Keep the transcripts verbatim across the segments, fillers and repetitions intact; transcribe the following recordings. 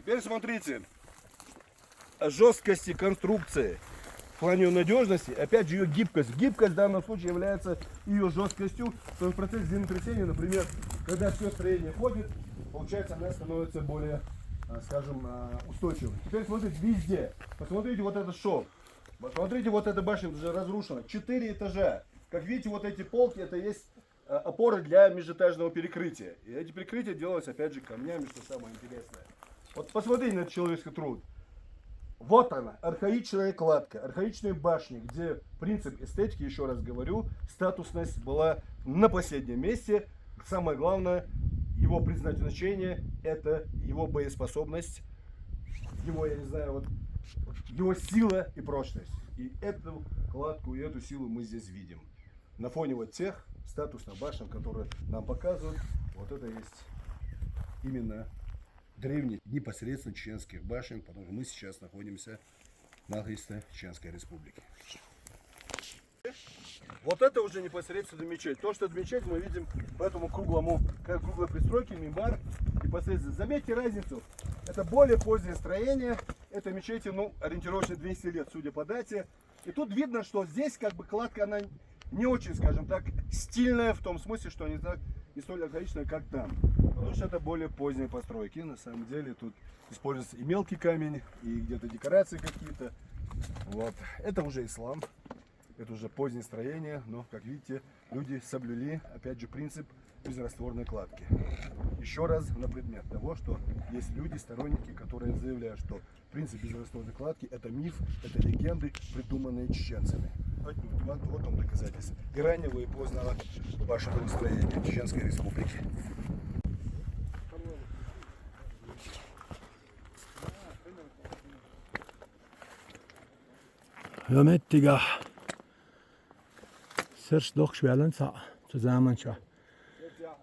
Теперь смотрите. О жесткости конструкции, в плане её надежности, опять же, ее гибкость. Гибкость в данном случае является ее жесткостью. То есть в процессе землетрясения, например, когда все строение ходит, получается, она становится более, а, скажем, а, устойчивой. Теперь смотрите, везде. Посмотрите вот этот шов. Посмотрите, вот эта башня уже разрушена. Четыре этажа. Как видите, вот эти полки, это есть э, опоры для межэтажного перекрытия. И эти перекрытия делались, опять же, камнями, что самое интересное. Вот посмотрите на этот человеческий труд. Вот она, архаичная кладка, архаичные башни, где принцип эстетики, еще раз говорю, статусность была на последнем месте. Самое главное, его предназначение — это его боеспособность, его, я не знаю, вот, вот его сила и прочность. И эту кладку, и эту силу мы здесь видим. На фоне вот тех статусных башен, которые нам показывают, вот это есть именно древний, непосредственно чеченских башен, потому что мы сейчас находимся в Малхисто-Чеченской Республике. Вот это уже непосредственно мечеть. То, что это мечеть, мы видим по этому круглому, как круглой пристройке, минбар. Непосредственно. Заметьте разницу. Это более позднее строение. Это мечети, ну, ориентировочно двести лет, судя по дате. И тут видно, что здесь как бы кладка, она не очень, скажем так, стильная, в том смысле, что не так, не столь архаичная, как там. Потому что это более поздние постройки. На самом деле тут используется и мелкий камень, и где-то декорации какие-то. Вот. Это уже ислам. Это уже позднее строение, но, как видите, люди соблюли, опять же, принцип безрастворной кладки. Еще раз на предмет того, что есть люди, сторонники, которые заявляют, что принцип безрастворной кладки — это миф, это легенды, придуманные чеченцами. Отнюдь. Вот, вот вам доказательство и раннего, и позднего башенного строения Чеченской Республики. Ё меттигахь, серш дохкаш ваьлла цхьаъ цу заманчохь.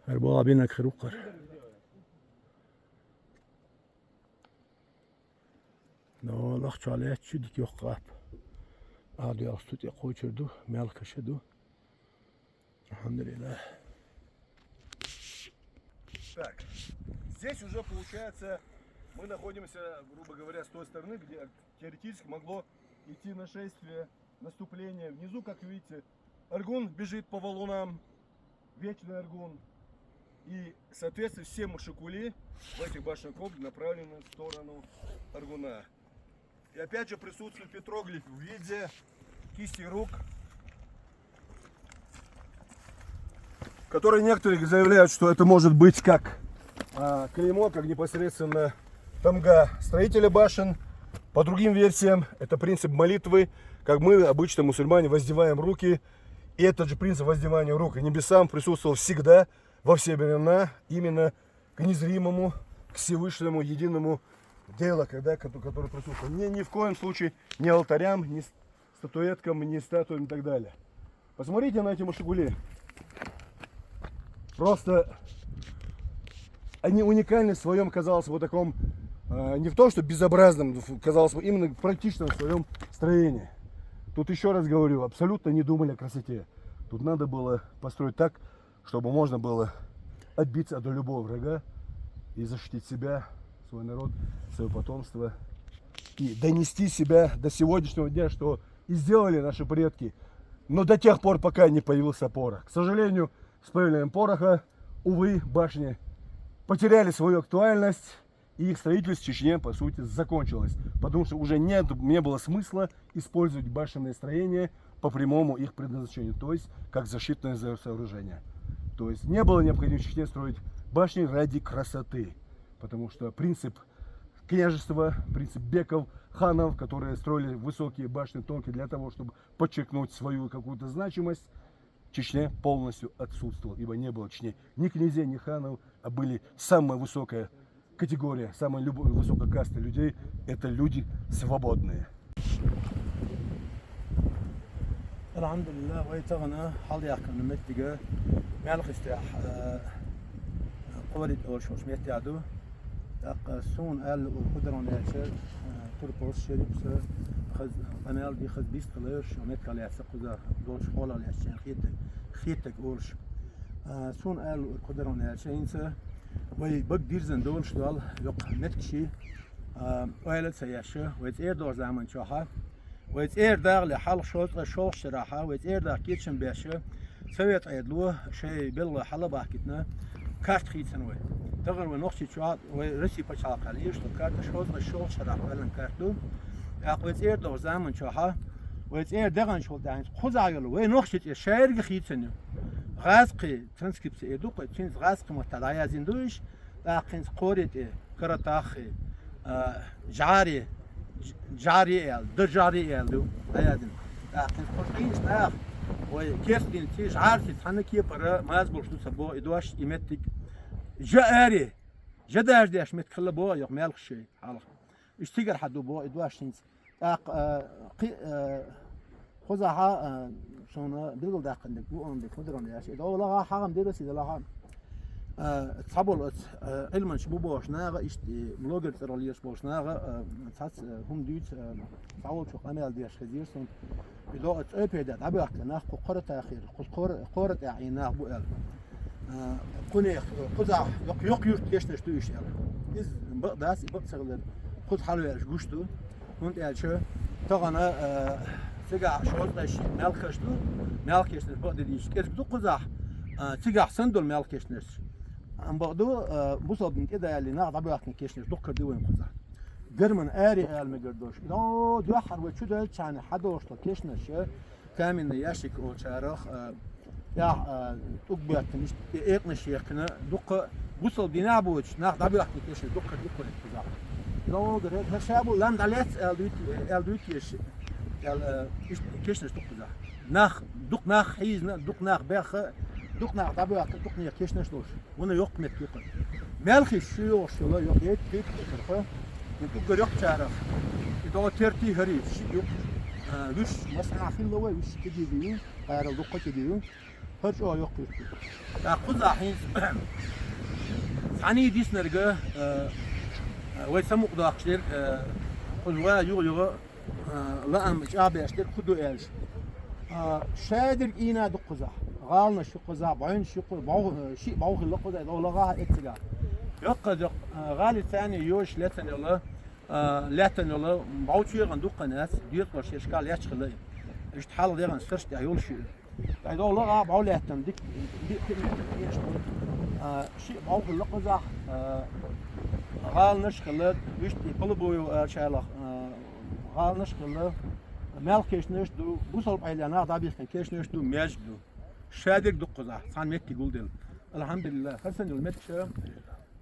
ХӀара боху бинарг хир ву-кх хӀара. Но лахча лаьтташ шу дика йоккха гӀап. Ӏадоьлхуш цу тӀе кхочур ду, мелхаш ду. Алхьамдулиллах. Так, здесь уже получается, мы находимся, грубо говоря, с той стороны, где теоретически могло идти нашествие, наступление. Внизу, как видите, Аргун бежит по валунам, вечный Аргун. И, соответственно, все машикули в этих башенных комплексах направлены в сторону Аргуна. И опять же присутствует петроглиф в виде кисти рук, которые некоторые заявляют, что это может быть как, а, клеймо, как непосредственно тамга строителя башен. По другим версиям, это принцип молитвы, как мы, обычно мусульмане, воздеваем руки. И этот же принцип воздевания рук к небесам присутствовал всегда, во все времена, именно к незримому, к Всевышнему, единому делу, когда, кото-, который присутствовал. Ни, ни в коем случае ни алтарям, ни с-, статуэткам, ни статуям и так далее. Посмотрите на эти машикули. Просто они уникальны в своем, казалось бы, таком, э, не в том, что безобразном, казалось бы, именно практичном в своем строении. Тут, еще раз говорю, абсолютно не думали о красоте. Тут надо было построить так, чтобы можно было отбиться от любого врага и защитить себя, свой народ, свое потомство, и донести себя до сегодняшнего дня, что и сделали наши предки. Но до тех пор, пока не появился порох. К сожалению, с появлением пороха, увы, башни потеряли свою актуальность, и их строительство в Чечне, по сути, закончилось, потому что уже нет, не было смысла использовать башенные строения по прямому их предназначению, то есть как защитное за-, сооружение. То есть не было необходимости в Чечне строить башни ради красоты, потому что принцип княжества, принцип беков, ханов, которые строили высокие башни, тонкие, для того, чтобы подчеркнуть свою какую-то значимость, в Чечне полностью отсутствовал, ибо не было в Чечне ни князей, ни ханов, а были самая высокая категория, самая любо-, высокая каста людей — это люди свободные. Алхьамдулиллах, вай тахана хьалдаьхкина меттига Мелхистехь, э, Кхорид олуш йолуш меттехь ду. ТӀаккха суна аьлла ур кху даран аьлча, э, турпалш, шерипса, хаза къамел ди, хаза бистхиларш, меттигах лаьцна кхуза долуш хьолах лаьцна хетаг, хетаг олуш. А, суна аьлла ур кху даран аьлча, хӀинца вай бага дирзина долуш дол йоккха меттигаш, А, ойла ца еш, вай цӀера догӀу заман чохьа, вай цӀера дагӀале хьалха шовзткъа шолгӀачу шарахьа, вай цӀера дагӀа кечам беш, Совет Ӏедало шайн белгало хьалабахкийтина карта хийцина вай. Тахана вай Нохчийчохь, вай Россия пачхьалкхехь лелаш ду карта, шовзткъа шолгӀачу шарахь ваьллан карта ду. ТӀаккха вай цӀера догӀу заман чохьа, вай цӀера дегӀанчул тӀаьхьа кхузахь йолу вай нохчийн цӀе шаьрга хийцина ю. ГӀазкхи транскрипция эр ду-кх, цуьнца гӀазкхи маттахь дӀаяздина ду уьш, тӀаккха хӀинца кхоре тӀе, каратаххи, а, жӀаре, ж-, жӀаре аьлла, д-, жӀаре аьлла ду, дӀаяздина. ТӀаккха хӀинца кху къийсачу наха, вай керстанций, жӀарций цхьана кепара маза болуш ду ца боху и дош, и меттиг. Ж-, аре, жа даждеш меттиг хилла боху йоккха мелхаш шайн хьалха. Уьш цигара хьан ду боху и дош хӀинца. ТӀаккха, а, кхи-, а, кхузахьа, а, шуна билгалдаьккхина дерг бу, ан дерг хӀун дара аьлча, и дӀо лагӀа хьагӀам дира аса, и дӀо лагӀа. А, цхьаболу оцу, а, Ӏилманчаш бу бохуш наха, иштта и блогер цӀарах лелаш болуш наха, а, цхьацца, а, хӀума дуьйцу, а, цхьаволчо къамел деш хезира суна. И дӀо оцу цӀойпеда дӀабоьхкина нах кху кхоратаххера, кху кхора-, кхора тӀехь Ӏийна нах бу аьлла. А, кхунех, кхузахь йоккха, йоккха юьртан кешнаш ду уьш аьлла. Иза бакъ дац, и бакъ ца хилар кхуза хьалаваьлча гуш ду. ХӀунда аьлча тахана, а, цигахь шовзткъа ши мелхаш ду, мелхкешнаш бакъ де дийша кӀезиг ду кхузахь, а, цигахь санна долу мелхкешнаш. Амма бакъ ду, а, бусалба дин тӀедалле нах дӀабоьхкина кешнаш дуккха ду вайн кхузахь. Герман ари ала мегар долуш. О, дуьххьара вай чу даьллачхьана хьадолуш долу кешнаш, каменный ящик олучарах, а, тӀехь, а, тӀуг боьттина, иштта экъанаш ехкина, дуккха бусалба динехь боцуш, нах дӀабоьхкина кешнаш дуккха, дуккха ду кхузахь. Логара, хӀара ша бу лам дӀалаьцна аьлла дуьйцу, аьлла дуьйцу еш, аьлла, а, иштта кешнаш ду кхузахь. Нах, дукха нах хьийзина, дукха нах баьхна, дукха нах дӀабоьхкина, дукха нехан кешнаш долуш. Вуна йоккха меттиг ю кху. Мелхаш шу йогӀуш йолу, йоккха ейт, ейт кху. И уггар йоккхачарах. И догӀу терти хӀари, ши юкъ. А, вуьш массанхьа хилла вай, вуьш кегий ю, гӀарал дуккха кегий ю. ХӀара чӀогӀа йоккха юрт ю. ТӀаккха кхузахь хӀинца цхьаьний диснарг, а, а, вай самукъадоккхуш дерг, а, кхуза ван юха-юха а, лаам чӀагӀбеш дерг хӀун ду аьлча. А, шадерг ийна ду кхузахь. ГӀаланаш ю кхузахь, бӀаьвнаш ю кхузахь, бӀов-, а, шиъ бӀов хилла кхузахь, дов лагӀа эццигахь. Йоккхаза йоккха, а, гӀали царний йоьшуш лецан йолу, а, лаьттан йолу бӀов чоьгӀан дуккха наций, доьзалш шерашкахь лаьтташ хилла и. Иштта хьалха дегӀан сарш тӀехь йолуш ю. Ай дов лагӀа бӀов лаьттан дика, дика, дика, дика, дика, а, шиъ бӀов хилла кхузахь, а, гӀаланаш хилла, вуьшта и палубой а, шайлах, а, гӀаланаш хилла, мелхкешнаш ду, бусалба Ӏедалан нах дӀабихкина кешнаш ду, маьждиг ду. Шадерг ду кхузахь, цхьана меттиг гулделла. Алхьамдулиллах, хӀара санна йолу меттигаш,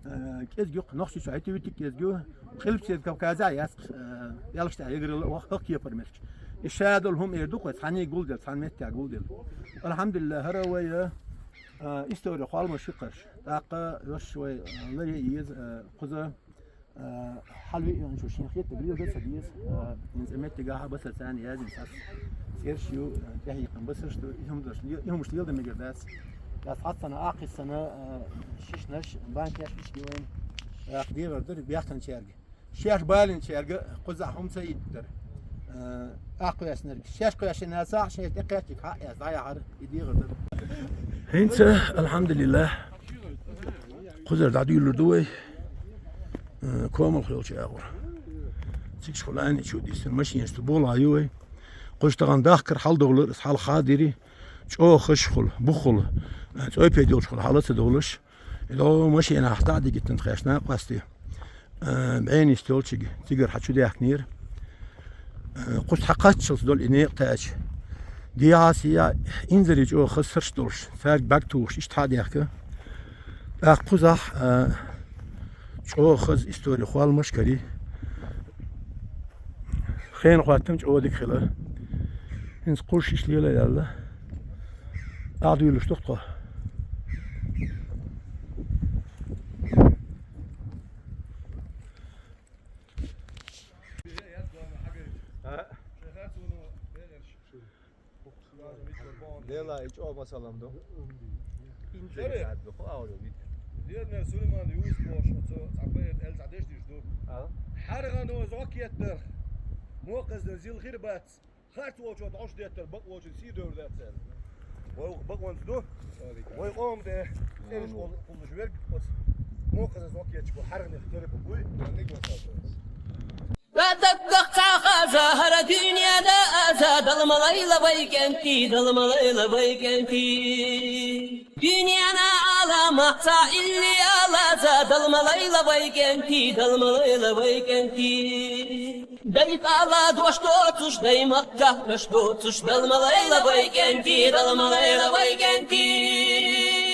а, кӀезиг ю кху, Нохчийчохь хӀетте витиг кӀезиг ю, Къилбаседа Кавказехь яц, а, ялхаш тӀехь егара ваха хӀокху кепара меттигаш. И ша долу хӀума эр ду кху, цхьаьний гулделла, цхьана меттехь гулделла. Алхьамдулиллах, хӀара вай, а, истори кхолламаш ю кхарш. ТӀаккха йош вай, а, ларе еза, а, кхуза, а, хьалавиъ йолчу шен хетта грил дан ца деза, а, хӀинца меттигахь а баса царна яздина цхьацца цӀераш ю, а, тӀехьийкхина басарш ду, и хӀуманаш ле-, и хӀуманаш леладан мегар дац. Я цхьаццана, аккхиссана, а, шишнаш, банкеш иш ю вайн, а, дегӀар дара бехканчаьрга. Шаьш балинчаьрга кхузахь хӀума ца йиттара. Э, Ӏа кхоьссинарг. Шаьш кхоьссина сахь, шаьш тӀекхаьччиг хьаъ яц, дӀаяхьара, и дегӀар дара. ХӀинца, алхьамдулиллах, кхузара дӀадуьйлур ду вай. Э, комал хилча агӀор. Цигаш хулани чу диссина машинаш ду, болу ю вай. Кхуза тахана дахкар хьаладовлар, ас хьалха дири. ЧӀогӀа хаш хула, бухула, э, цӀойпед йолчу хула хьала ца довлаш. Ило машенахь дӀа а дигиттина тхаьш накъостий. А, бӀенийс йолчуьнга цигара хьан чу даьхкинера. А, кхуза хьан кхаччалц долу и некъа тача. Дехьа-сехьа инзаре чӀогӀа хаза сарш долуш, цаьрга бӀаьрг тухуш, иштта хьан а даьхка. ТӀаккха кхузахь, а, чӀогӀа хаза истори, холмаш карий. Хенан хӀоттам чӀогӀа дика хила. ХӀинца кхуш иштта лела аьлла. Ахь дуьйлуш ду тхо. Лела и чӀогӀа масалам ду. Инженер ду, хӀу агӀор вит. Лернер Сулейман Юсупович оцу цхьа поэт аьлла цхьа дешнаш ду. А? ХӀара гӀано зӀок еттарх, мокхазна зил хир бац. Харц волчо дӀош деттар, бакъ волчун сий девр дац аьлла. Вай бакъонца ду. Вай къоман тӀе цӀераш кхуллуш верг оцу мокхаза зӀок етташ бу хьаргӀанех тера бу буй. Антик масал ду. Захара дуьнен да аза, Далла ма лойла вай кӀентий, Далла ма лойла вай кӀентий. Дуьнен Ӏаламах цхьа илли ала за, Далла ма лойла вай кӀентий, Далла ма лойла вай кӀентий. Дай хала дош доцуш, дай Макках каш доцуш, Далла ма лойла вай кӀентий, Далла ма лойла вай кӀентий.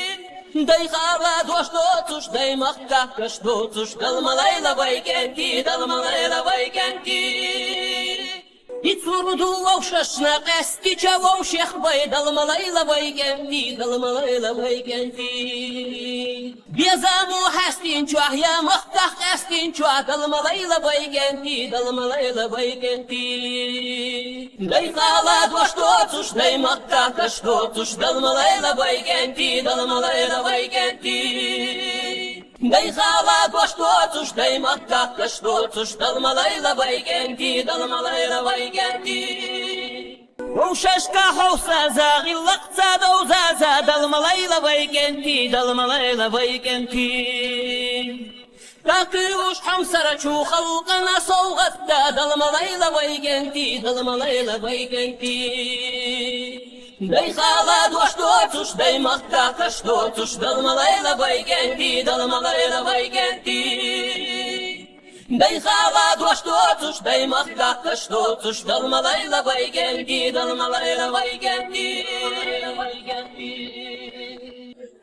Дай хала дош доцуш, дай Макках каш доцуш, Далла ма лойла вай кӀентий, Далла ма лойла вай кӀентий. Ицурду вовшашна къаьстича вовшех вай, Далла ма лойла вай кӀентий, Далла ма лойла вай кӀентий. Безамо хьаьстинчохь я Макках къаьстинчохь, Далла ма лойла вай кӀентий, Далла ма лойла вай кӀентий. Дай хала дош доцуш, дай Макках каш доцуш, Далла ма лойла вай кӀентий, Далла ма лойла вай кӀентий. Дай хала дош доцуш, дай Макках каш доцуш, Далла ма лойла вай кӀентий, Далла ма лойла вай кӀентий. Вовшашка хьовса за, гӀиллакх ца довза за, Далла ма лойла вай кӀентий, Далла ма лойла вай кӀентий. Такуьйсуш хьомсарчу халкъана совгӀат да, Далла ма лойла вай кӀентий, Далла ма лойла вай кӀентий. Дай хала дош доцуш, дай Макках каш доцуш, Далла ма лойла вай кӀентий, Далла ма лойла вай кӀентий. Дай хала дош доцуш, дай Макках каш доцуш, Далла ма лойла вай кӀентий, Далла ма лойла вай кӀентий.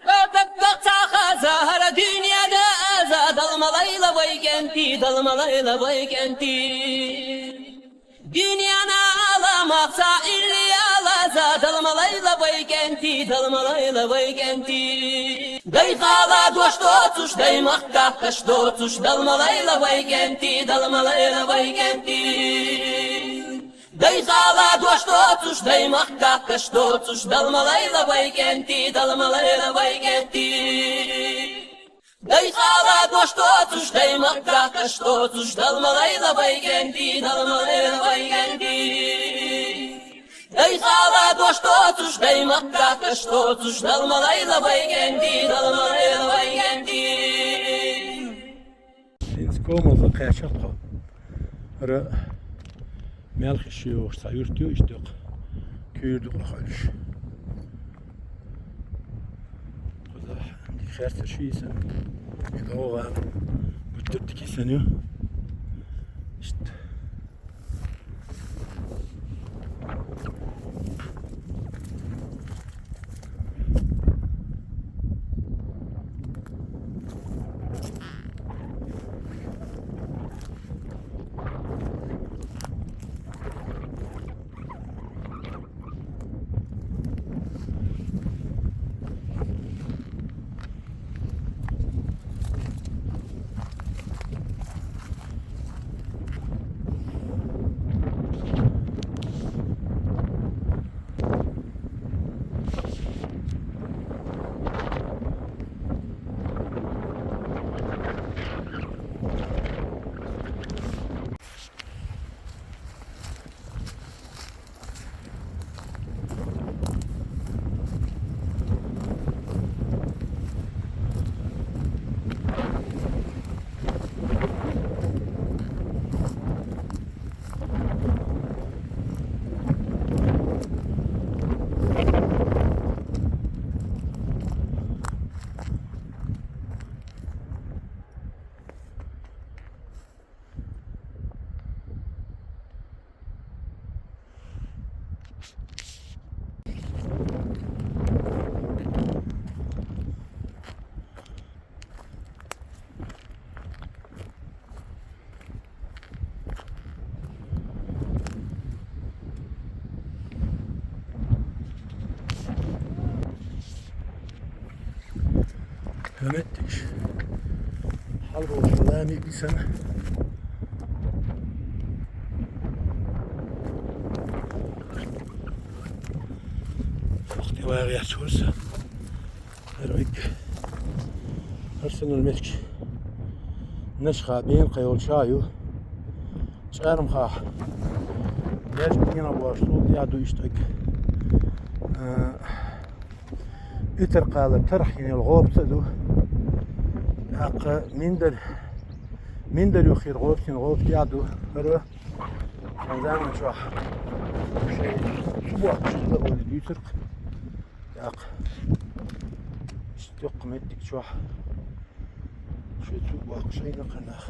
Даггах ца хаза хӀара дуьнен да аза, Далла ма лойла вай кӀентий, Далла ма лойла вай кӀентий. Дуьнен Ӏаламах цхьа илли ала за, Далла ма лойла вай кӀентий, Далла ма лойла вай кӀентий. Дай хала дош доцуш, дай Макках каш доцуш, Далла ма лойла вай кӀентий, Далла ма лойла вай кӀентий. Дай хала дош доцуш, дай Макках каш доцуш, Далла ма лойла вай кӀентий, Далла ма лойла вай кӀентий. Дай хала дош доцуш, дай Макках каш доцуш, Далла ма лойла вай кӀентий, Далла ма лойла вай кӀентий. Дай хала дош доцуш, дай Макках каш доцуш, Далла ма лойла вай кӀентий, Далла ма лойла вай кӀентий. ХӀинца комалла кхаьчна тхо. Ара Мелхиш йогӀуш цхьа юрт ю, иштта йоккха куьйра ду къахьуьлуш. Кхузахь дика хестар ши йисан, и догӀа гуттар дика йисан ю. Иштта. Хьаметтигаш. Хьалболчу лами бисана. Вахте вагӀ яц хӀорса. ХӀара уьгу. ХӀара санал меттигаш. Нашха бен кхайолча ю. ЧӀармхахь. Беш бина бош, тӀе ду иштаг. А, Итар кхалар тархьинел гӀопца ду. ТӀаккха миндар, миндар юххера гӀоптин гӀопти а ду. ХӀара Заман чохь шайн цу бохкуш хила олу дуьйцург. ТӀаккха иштта дуккха меттиг чохь шайн цу бохкуш айна кханах.